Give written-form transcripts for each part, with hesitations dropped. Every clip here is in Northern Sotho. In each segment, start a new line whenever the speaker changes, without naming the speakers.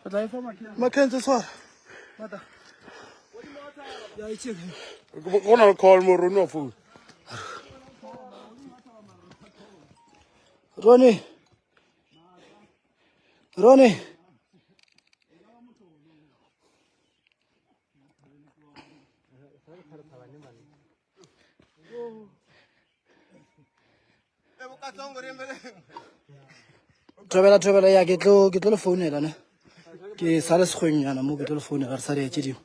Re tla e fa Mackenzie.
Mackenzie tshwara.
Mata. Ya e check.
Go na le call mo Ronnie wa phone.
Ronnie. Ronnie. Thobela thobela ya ke tlo ke tlo le founela ne. Ke sa le sekgweng nyana mo ke tlo le founela re sa di tše dingwe.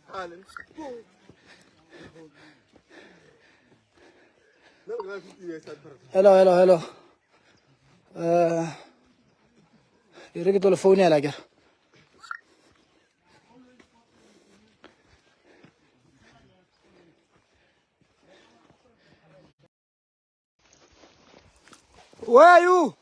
Hello hello hello. Eh e re ke tlo le founela ke. Where are you?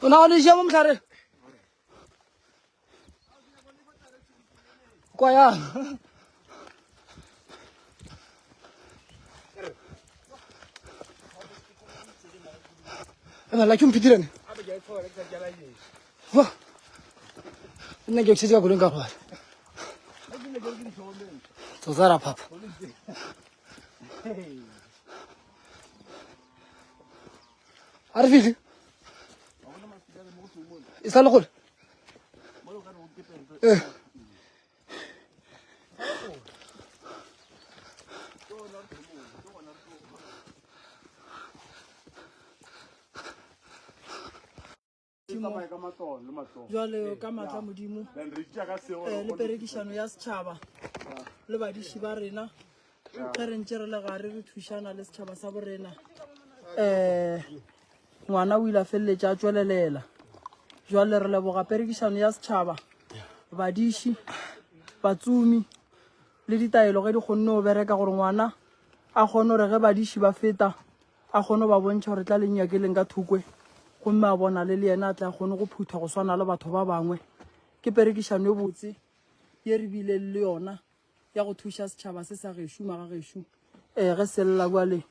O nagana o mo mohlare kwa yang ena la ke mphitirane wa nna ke tshetse ka kolong ka gobala tsotsa ra phapha a re fitlhe e sa le gole eh.
Jwale ka maatla a Modimo eh, le perekišano ya setšhaba le badiši ba rena ge re ntše re le gare re thušana le setšhaba sa borena um ngwana o ile a feleletša a tšwelelela jwale re leboga perekišano ya setšhaba badiši batsomi le ditaelo ge di kgonne go bereka gore ngwana a kgone gore ge badiši ba feta a kgone go ba bontšha gore tla leng nyakeleng ka thokwe gomme a bona le le yena a tle a kgone go phuthwa go swana le batho ba bangwe ke perekišano e botse ye re bileng le yona ya go thuša setšhaba se sa gešo magagešo um eh, ge se lla bjale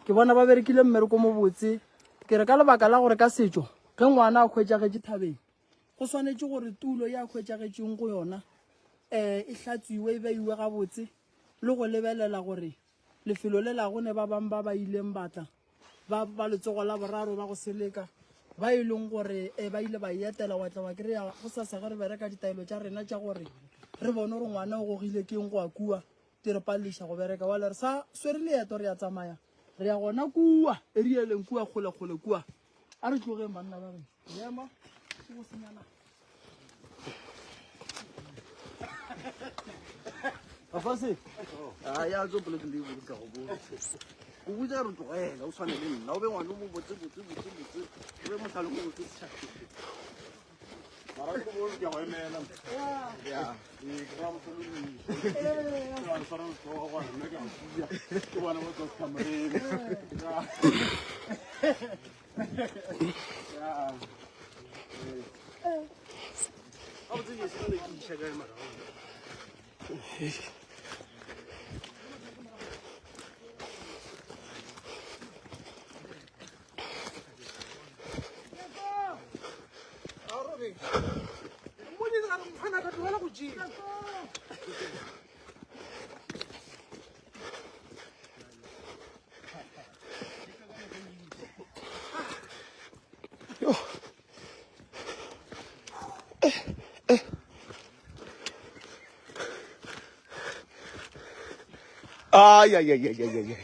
ke bona ba berekile mmereko mo botse ke re ka lebaka la gore ka setšo ge ngwana a hwetšagetše thabeng go swanetše gore tulo ya hwetšagetšeng go yona um e hlatswiwe e beiwe gabotse le go lebelela gore Lefelo le la go ne ba bang ba ba ileng ba tla, ba, ba letsogo la boraro ba go seleka, ba e leng gore e, ba ile ba e etela, wa tla wa kry-a go sasa ge re bereka ditaelo tša rena tša gore re bone gore ngwana o gogile ke eng go a kua, di re paleliša go bereka. Wale re sa swere leeto re ya tsamaya, re ya gona kua, erieleng kua kgole-kgole kua. A re tlogeng banna ba gešo. Boemo ke go senya nako.
Afase. Ah ya tso poleke ndi botsa go botsa. Go botsa re tlogela o tshwane le nna o be ngwana o mo botse botse botse botse. O be mohlalo mo botse setšhabeng.
Mara ke bo ke go emela. Ya. Ke ra mohlolo ni. Ke ra tshwara letsogo gore nna ke a kuya. Ke bona ba tswa kamereng. Ya. Ya.
Ga botse ke se le ke iša kae mara.
Ay, ay, ay, ay, ay, ay.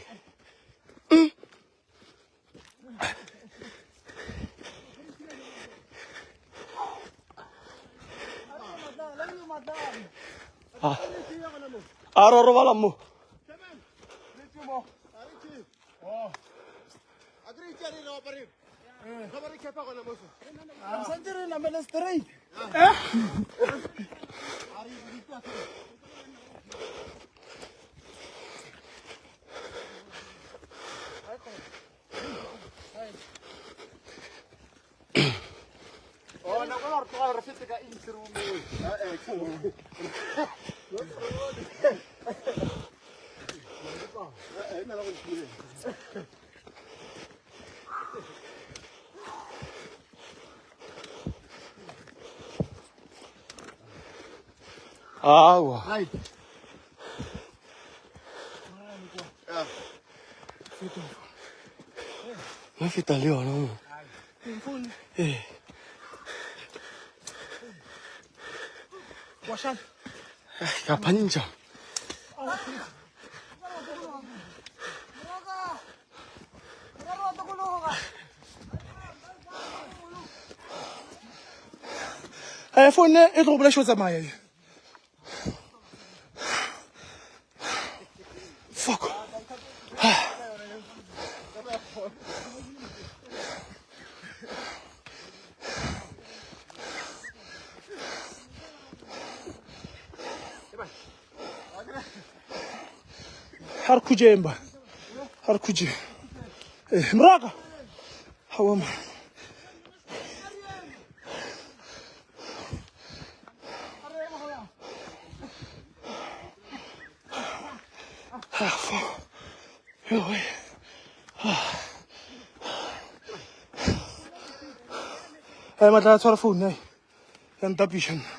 A re robala mo.
Santse re namele straight.
Awa. No feta le yona mo. Ee. Ka phantšha.
Eh, phone e tlo go bolaiša o tsamaya ye. Fuck. Ha re khutšeng ba. Ha re khutšeng. Eh, moraka. Hawa man. Ah, fuck. Yo, wait. Ah. Hey, matla tshwara phone hey. Ya ntapiša nna.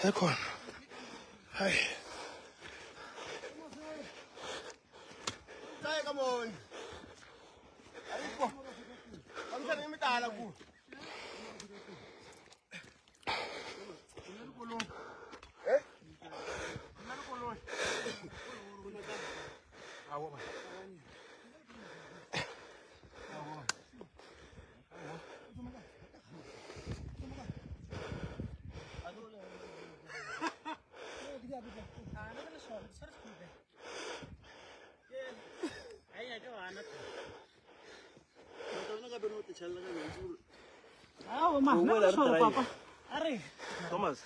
Hey khona. Hey.
Thomas.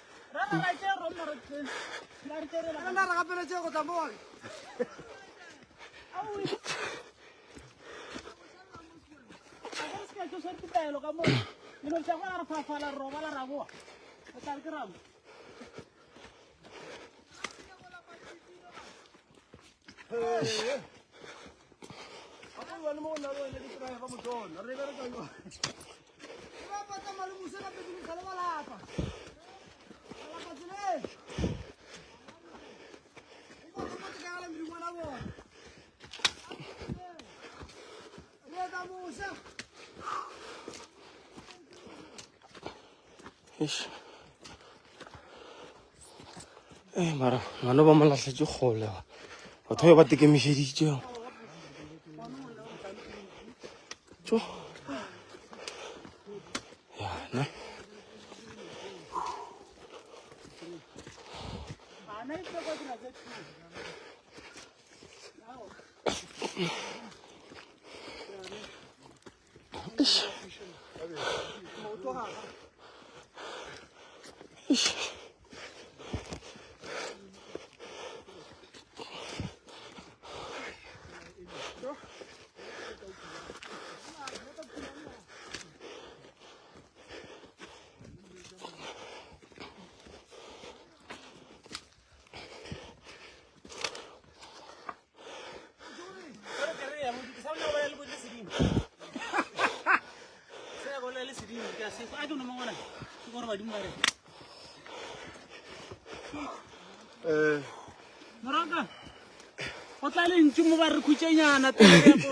Eish. Eh, mara ngwana ba mo lahletše kgole ba. Batho ba ba tekemišeditše. Tšo. Ya, ne. Eish. Eish.
Moraka, go tla lentšu mo ba re khutšenyana pele re ya ko.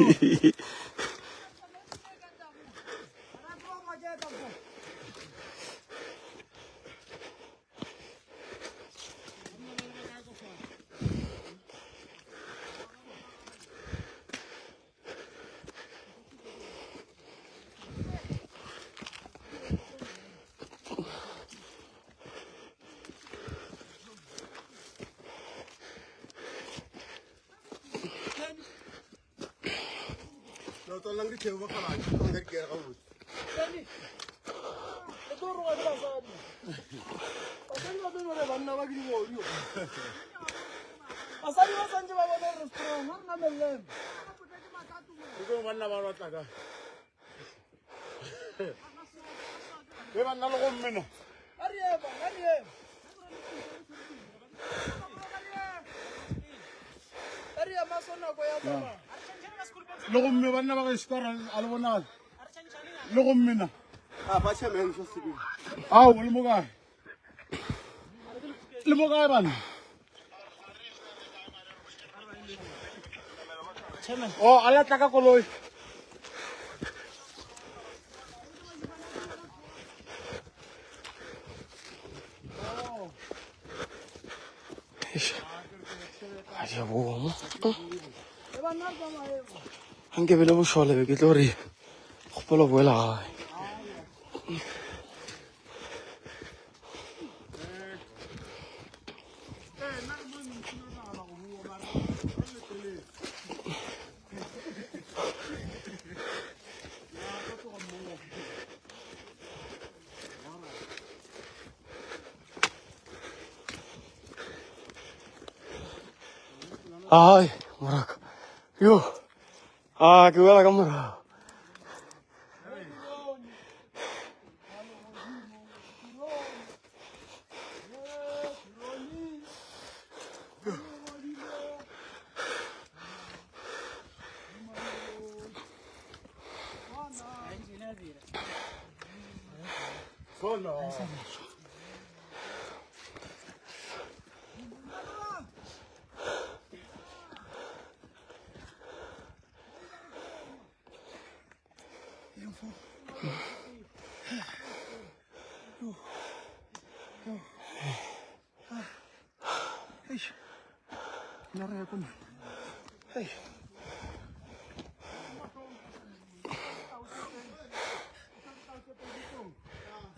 Tswalelang dithebo ba kgaladi ka dikere gabotse.
Le tlo roga ke basadi. Basadi ba tlo no re banna ba ke dibodu. Basadi ba santse ba bone re strong, ha re namelele.
Ke tlo banna ba lotla ka. Be banna le go mmena.
A re ema, a re ema. A re ema so nako ya tsamaya.
Le go mme banna ba gešo ka re a le bonale. Le go mmena.
A ba chairman so se.
Ao le mo kae? Le mo kae bana? Oh, a la tla ka koloi.
Ga di a boa mo. Ga nke be le bošole be ke tlo re kgopelo boela gae. Ai, moraka. Yo. Ah, ke boela ka morago.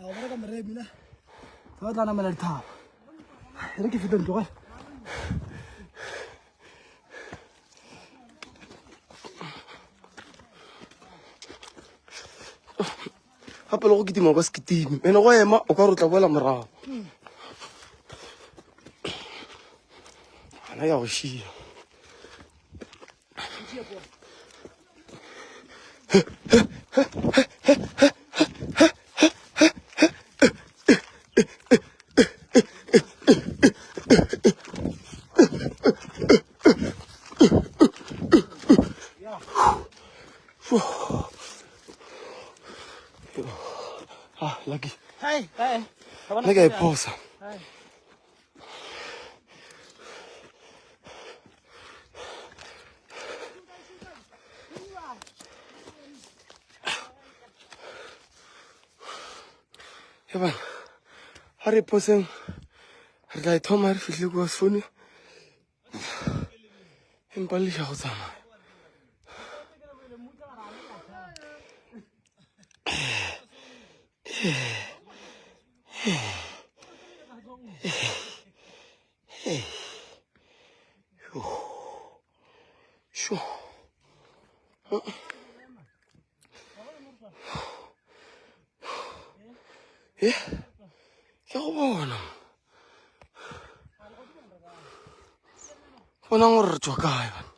A go bereka moremi na fa o tla namela dithaba e re ke fete ntlogela
Gape le go kitima kwa sekitime ene go ema o ka re o tla boela morago. Gana ya go šia. Ah, lucky.
Hey, hey.
Nna ke a e phosa. E bana, ga re phoseng re tla e thoma re fihle kua sefone empa leša go tsamaya. Sure. Eh, ke go bona. Bonang gore re tswa kae bana.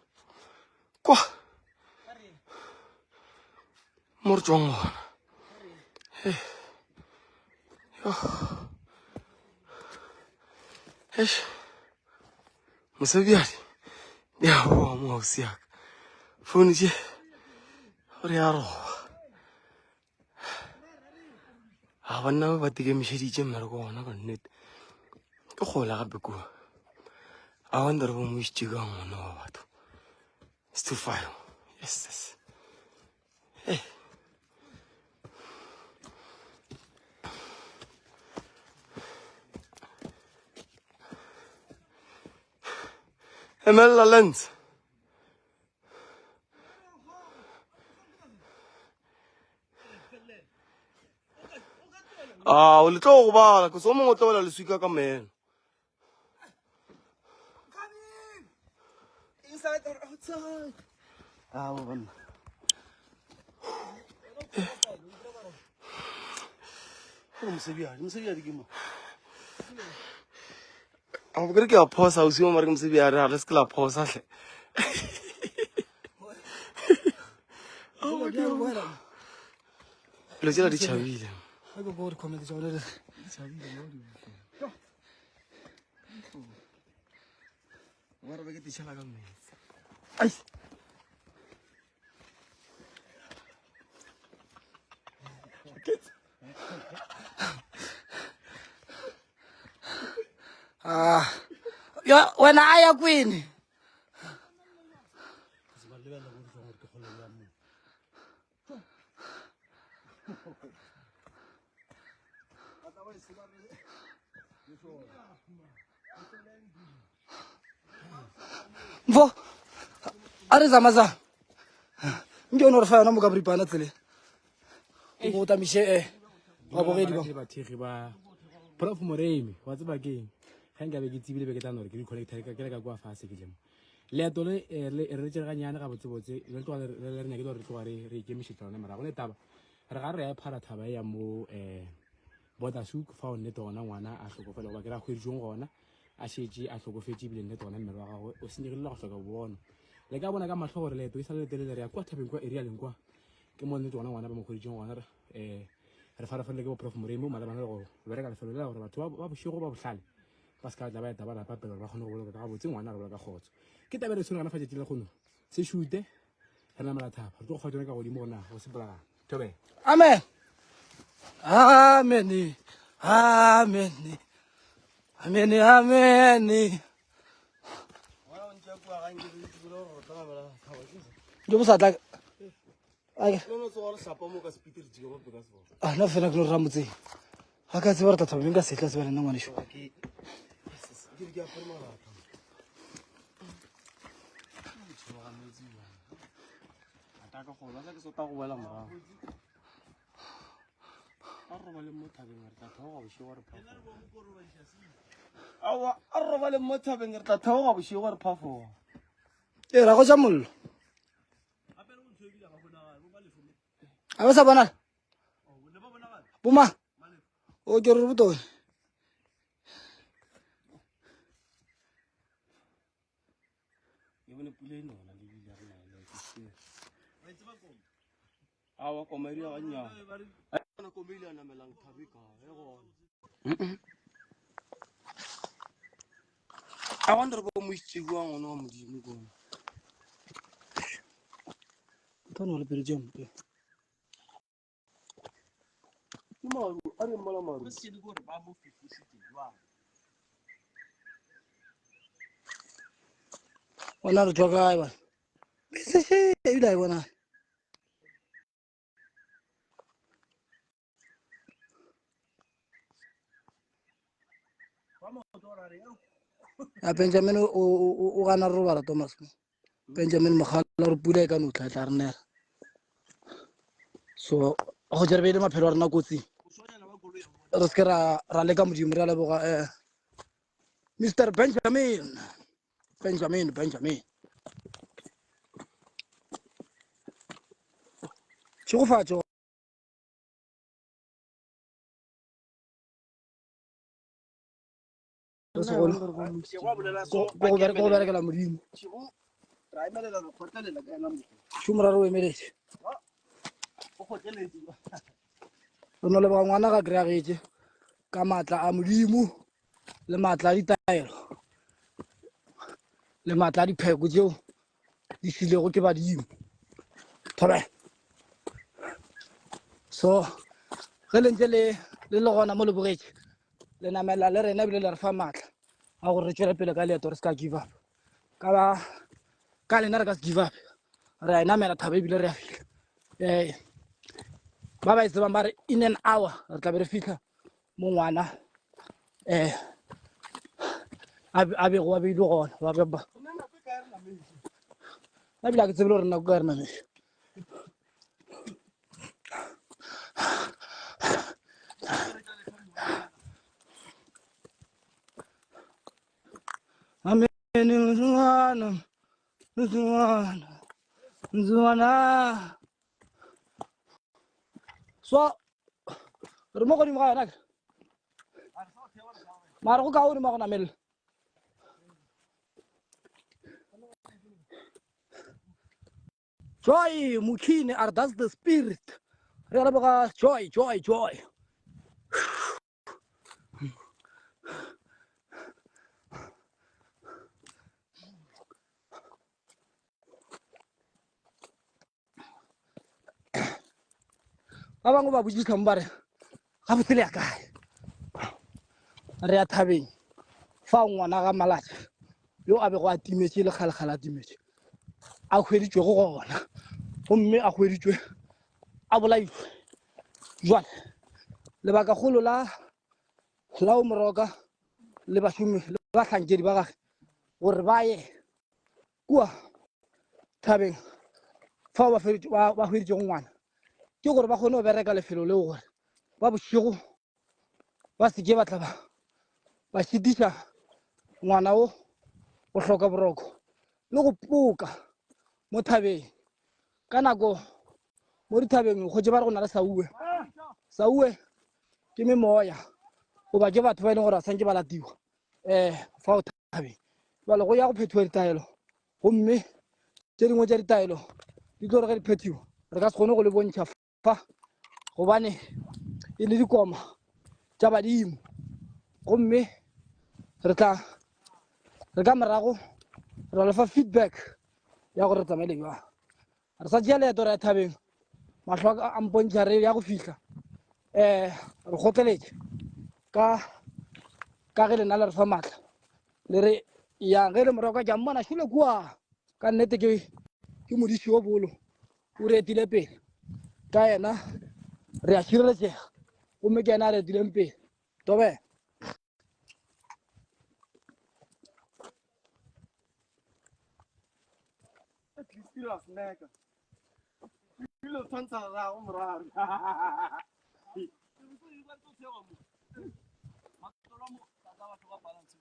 Kwa. Mo re tswang gona. Eh. Yo. Eish. Mosebjadi. Ya boa mo ausi ya ka. Phone tše gore ya roba. A banna ba ba tekemišeditše mmereko gona ka nnete. Ke kgole gape kua. I wonder bo mo išitše kang ngwana wa batho. It's too far. Yes, yes. Hey. Emelela lens. Ah, o le tlo go bala, ke so mongwe o tlo wela leswika ka meno.
Inside or outside? Ah, banna.
Gore Mosebiadi, Mosebiadi ke mang?
A bo kere ke a phosa ausi wa mare ke Mosebiadi a le se ke la phosa hle. Dilo tsela di tšhabile.
Ga ke go di-comment tša bone.
Wa re be ke tšhela ka metsi.
Ai. Ah. Ya wena a ya kwini. Mfo a re zamazama nke o ne re fa yona mo ka boripana tseleng o tamiše um babogedi ba
bathekgi ba prof moremi wa tseba keng ga nka be ke tsebile be ke tla no re ke di-connecta ke le ka kua fase ke tlemo leeto le eh, le re tšere ganyane gabotsebotse le tloga le re nyake gore re tloga re re ikemišetša lona morago le taba re ga re ya phara thaba ya mo um Botashoek fao nnete gona ngwana a hlokofela goba ke ra hweditšweng gona a šetše a hlokofetše ebile nnete gona mmele wa gagwe o senyegile la go hloka bono. Le ka bona ka mahlo gore leeto e sa le letelele re ya kwa thabeng kwa area leng kwa ke mo nnete gona ngwana ba mo hweditšeng gona re um re farafarile ke bo Prof Moremi malebana le go bereka lefelo lela gore batho ba bošego ba bohlale ba se ka tla ba eta ba lapa pele gore ba kgone go boloka ka gabotse ngwana a robala ka kgotso. Ke taba e re tshwere gona fa tšatši la kgono se šute re namela thaba re tlo go fa tsone ka godimo gore na go sepelagang. Thobela.
Amen. Amen. Amen. Amen. Amen. Jo bo sa tla. Ake. Ah, nna fela ke no ra motseng. Ga ka tseba re tla thaba nka setla tseba le nna ngwaneso.
Ataka go ba ke sota go boela morago. A robale mo thabeng re tla theoga bošego re phafoga. Aowa, a robale mo thabeng re tla theoga bošego re phafoga.
Ee, ra go ja mollo. A ba sa bonala? Boma. O ke re botone.
Ke bone pula e nona le bile re na le ke se. Awa koma e ga nnyane. Ana koma ile a namelang thabe ka e gona. A wonder bo mo itse jwang ngwana wa modimo kone.
Mthwana wa lepele jam.
Ke maru, a re mmala maru.
Bona re tswa kae bana? Meseshe ebile a e bonale. Ya Benjamin o o o gana re robala Thomas. Benjamin Mogala gore pula e ka no tla e tla re nela. So go jere beile maphelo a rena kotsing. Re se ke ra ra leka modimo re a leboga eh Mr Benjamin. Benjamin Benjamin. Tšhegofatšo se segolo ke go berekela modimo šo moraro o emeletse re no leboga ngwana ga kry-agetše ka maatla a modimo le maatla a ditaelo le maatla a dipheko tseo di filego ke badimo thobe so ge le ntse le le le gona mo le bogetše le namela le rena ebile le re fa maatla a gore re tšwele pele ka leeto re se ka give up ka ba ka lena re ka se give up re a e namela thaba ebile re a fitlha um ba ba e tsebang ba re in an hour re tla be re fitlha mo ngwana um a bego a beilwe gona ba be ba nna ebile a ke tsebile gore nako ka re namele Amen. Nzwana. Nzwana. Nzwana. So. Re mo godimo ga yona ke. Mara go kaone ma go namelela. Joy Mukhini are that's the spirit. Re a leboga joy joy joy. Ba bangwe ba botšiša mo ba re gabotse le ya kae? Re ya thabeng fa ngwana ga Malatša yo a bego a timetše le kgalekgale a timetše a hweditšwego gona gomme a hweditšwe a bolailwe. Jwale lebakagolo la lao Moroka le bašomi le bahlankedi ba gage gore ba ye kua thabeng fao ba hweditšego ngwana ke gore ba kgone go bereka lefelo leo gore ba bošego ba se ke ba tla ba šitiša ngwana o go hloka boroko le go poka mo thabeng ka nako mo dithabeng o kgotse ba re go na le sauwe sauwe ke memoya goba ke batho ba e leng gore ba santse ba latiwa um fa o thabeng jale go ya go phethiwa ditaelo gomme tše dingwe tša ditaelo di tlo re ge di phethiwa re ka se kgone go le bontšha fa gobane e le dikoma tša badimo gomme re tla re ka morago ra lefa feedback ya gore re tsamaile jwang re sa tšea leeto re ya thabeng mahlo a mpontšha re ya go fihla um re kgotleletše ka ka ge lena le re fa maatla le re yang ge le morago ka ke a mmona šole kua ka nnete ke ke modiši o bolo o re etile pele ka yena re a šireletšega gomme ke yena a re etileng pele tobe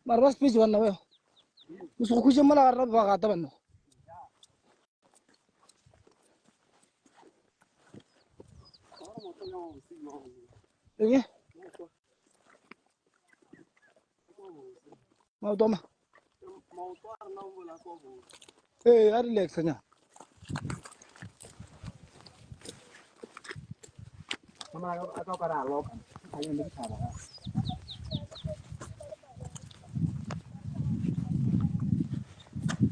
mara ba sepetse banna beo o se go khutše mola ga rena ba gata banna Eng? Maoto a ma? Ee, a relax nyana.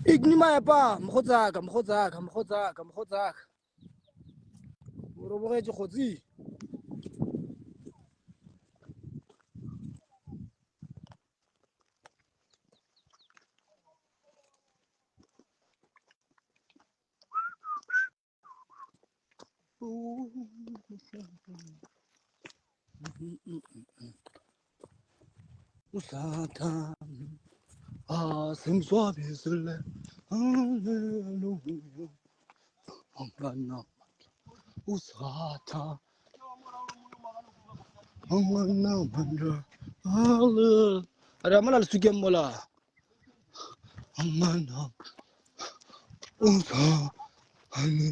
Igni maepa, mogotsaka, mogotsaka, mogotsaka, mogotsaka. O robogetše kgotsi. Usathane asimswabisile haleluya anganamandla usathane anganamandla haleluya re a mola leswikeng mola anganamandla usathane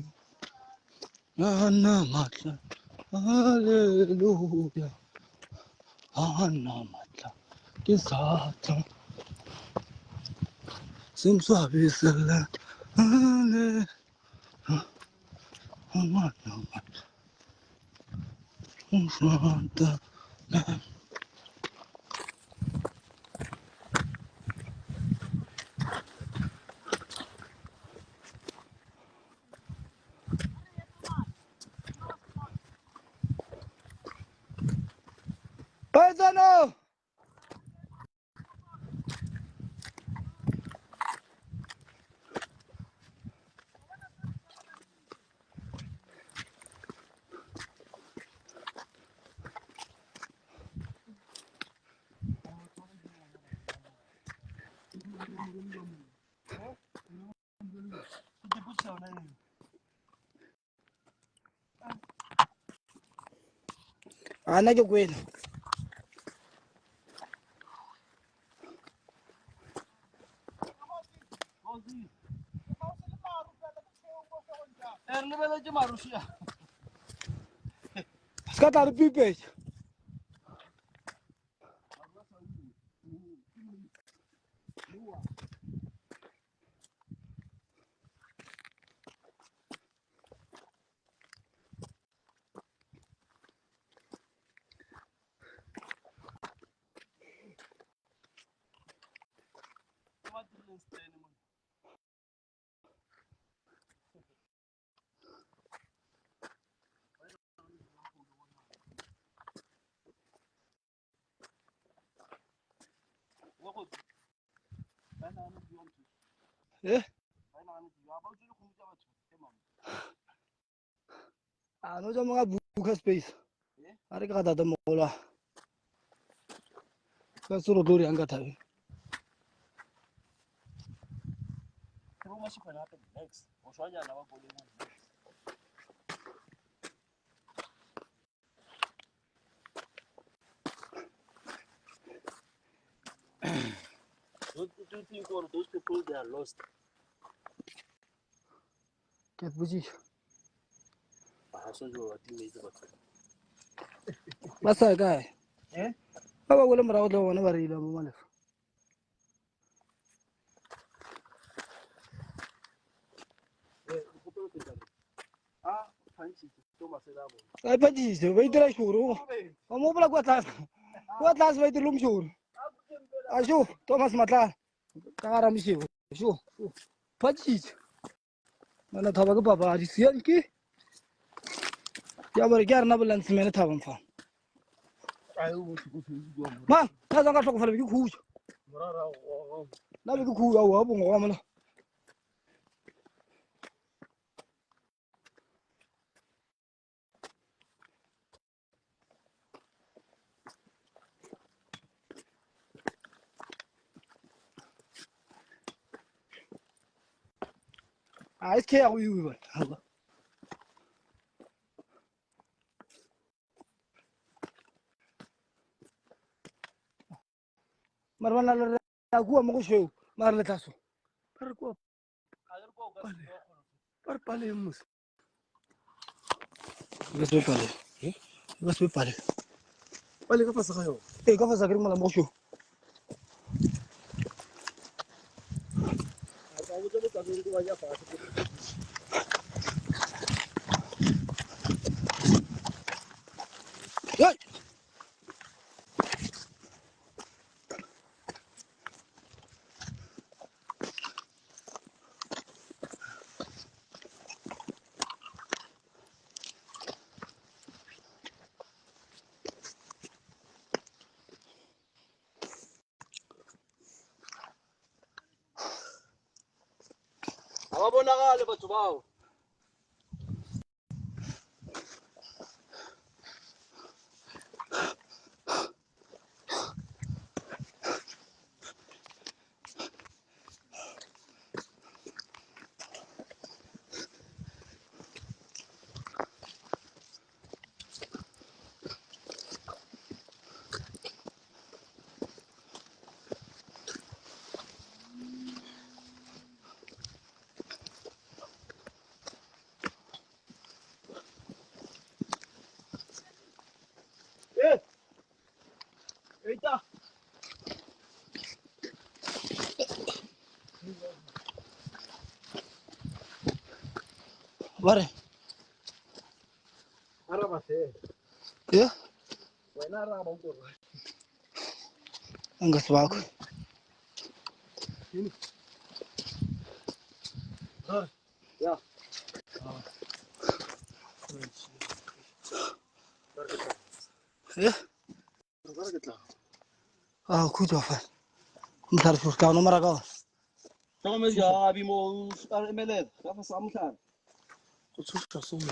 anganamandla haleluya anganamandla ke sathane simswabisile haleluya anganamandla usathane Paisano! A nna ke kwele. Se ka tla re pipetša. Eh? A no tsamaya ka buka space. A re ke ga tata mogolo. Ka se re tlo yang ka thabeng.
Don't you think or those people they are lost?
Ke a botšiša.
Ba swanetše ba ba timetse batho.
Ba sa kae?
Eh?
Ba ba wele morago tle bona ba re ile mo malefa. Ba iphadise ba itira šoro. Ba mo gopola kua tlase. Kua tlase ba itirile mošoro. A šo Thomas Matlala ka gara mošego. Šo. Phadisitse. Mana thaba ke papadi sian ke. Ya bare ke a rena bolantsmene thabang fa. Mang, nna tsang ka tlhokofala be ke khutša. Nna be ke khutša wa bongwe wa mola. A SK ya go iwe bana. Mara bana le re ya kua mo go šweu mara le tlaso.
Ba re kua ba re paleng mose.
Ka se pale. Ka se pale.
Pale ka fase ga yona.
Ee, ka fase ga ke re mola mo go šweu. Hey!
Ga ba bonagale batho bao.
Ba re
Araba fela.
ye
Wena araba o korwa.
nka se bakwe.
Ya.
Ye a khutšwa fa. Mohlare so tla no mara ka ona.
Hlokomedi ga bi mo a emelela ka fase ga mohlare.
Go tshoša so mo.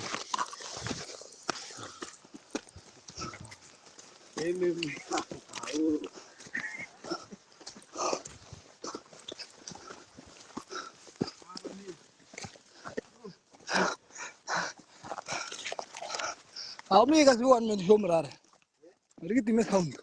A o me ka se one man show morare. Re ke time sound.